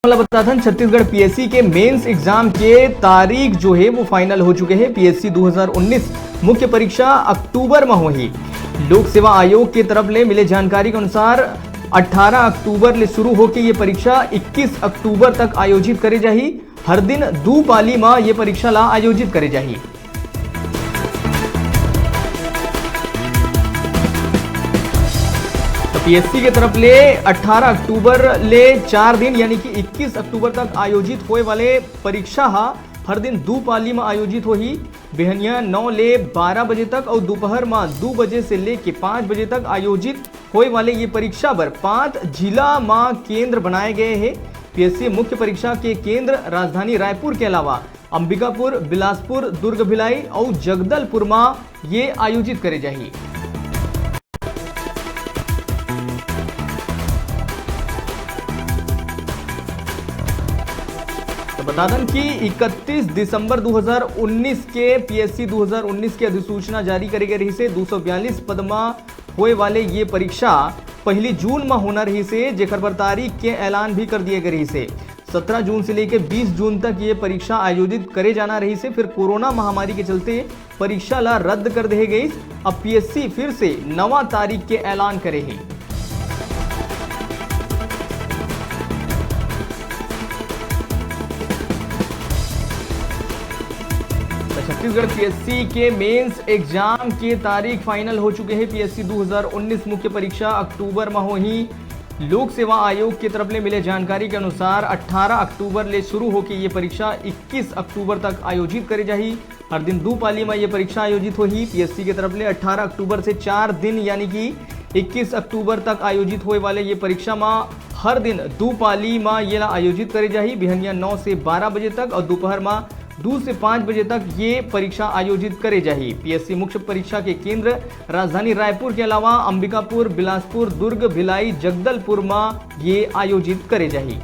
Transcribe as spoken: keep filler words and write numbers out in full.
वाला बताथन, छत्तीसगढ़ पीएससी के mains exam के तारीख जो है वो फाइनल हो चुके हैं। पीएससी दो हज़ार उन्नीस मुख्य परीक्षा अक्टूबर में होही। लोक सेवा आयोग के तरफ ले मिले जानकारी के अनुसार अठारह अक्टूबर ले शुरू होके ये परीक्षा इक्कीस अक्टूबर तक आयोजित करे जाही। हर दिन दू पाली में ये परीक्षा ला आयोजित करे जाही। तो पीएससी के तरफ ले अठारह अक्टूबर ले चार दिन यानी कि इक्कीस अक्टूबर तक आयोजित होए वाले परीक्षा हा हर दिन दू पाली में आयोजित होही। बिहनिया नौ ले बारह बजे तक और दोपहर में दो बजे से लेके पाँच बजे तक आयोजित होए वाले ये परीक्षा बर पांच जिला में केंद्र बनाए गए हैं। पीएससी मुख्य परीक्षा के केंद्र राजधानी रायपुर के अलावा अंबिकापुर, बिलासपुर, दुर्ग, भिलाई और जगदलपुर में ये आयोजित करे जाही। तो बता दन कि इकतीस दिसंबर दो हज़ार उन्नीस के पीएससी दो हज़ार उन्नीस के अधिसूचना जारी करे गए रही से दो सौ बयालीस पद में होए वाले ये परीक्षा पहली जून में होना रही से, जेकर बर तारीख के ऐलान भी कर दिए गए रही से। सत्रह जून से लेके बीस जून तक ये परीक्षा आयोजित करे जाना रही से, फिर कोरोना महामारी के चलते परीक्षा ला रद्द कर देहे गई। अब पीएससी फिर से नवा तारीख के ऐलान करे हे। तो छत्तीसगढ़ पीएससी के मेंस एग्जाम के तारीख फाइनल हो चुके हैं। पीएससी दो हज़ार उन्नीस मुख्य परीक्षा अक्टूबर में होही। लोक सेवा आयोग के तरफ ले मिले जानकारी के अनुसार अठारह अक्टूबर ले शुरू होके ये परीक्षा इक्कीस अक्टूबर तक आयोजित करे जाही। हर दिन दू पाली में ये परीक्षा आयोजित होही। पीएससी के तरफ ले अठारह अक्टूबर से चार दिन यानी कि इक्कीस अक्टूबर तक आयोजित होए वाले ये परीक्षा में हर दिन दू पाली में ये ला आयोजित करे जाही। बिहनिया नौ से बारह बजे तक और दोपहर में दो से पाँच बजे तक ये परीक्षा आयोजित करे जाही। पीएससी मुख्य परीक्षा के केंद्र राजधानी रायपुर के अलावा अंबिकापुर, बिलासपुर, दुर्ग, भिलाई, जगदलपुर में ये आयोजित करे जाही।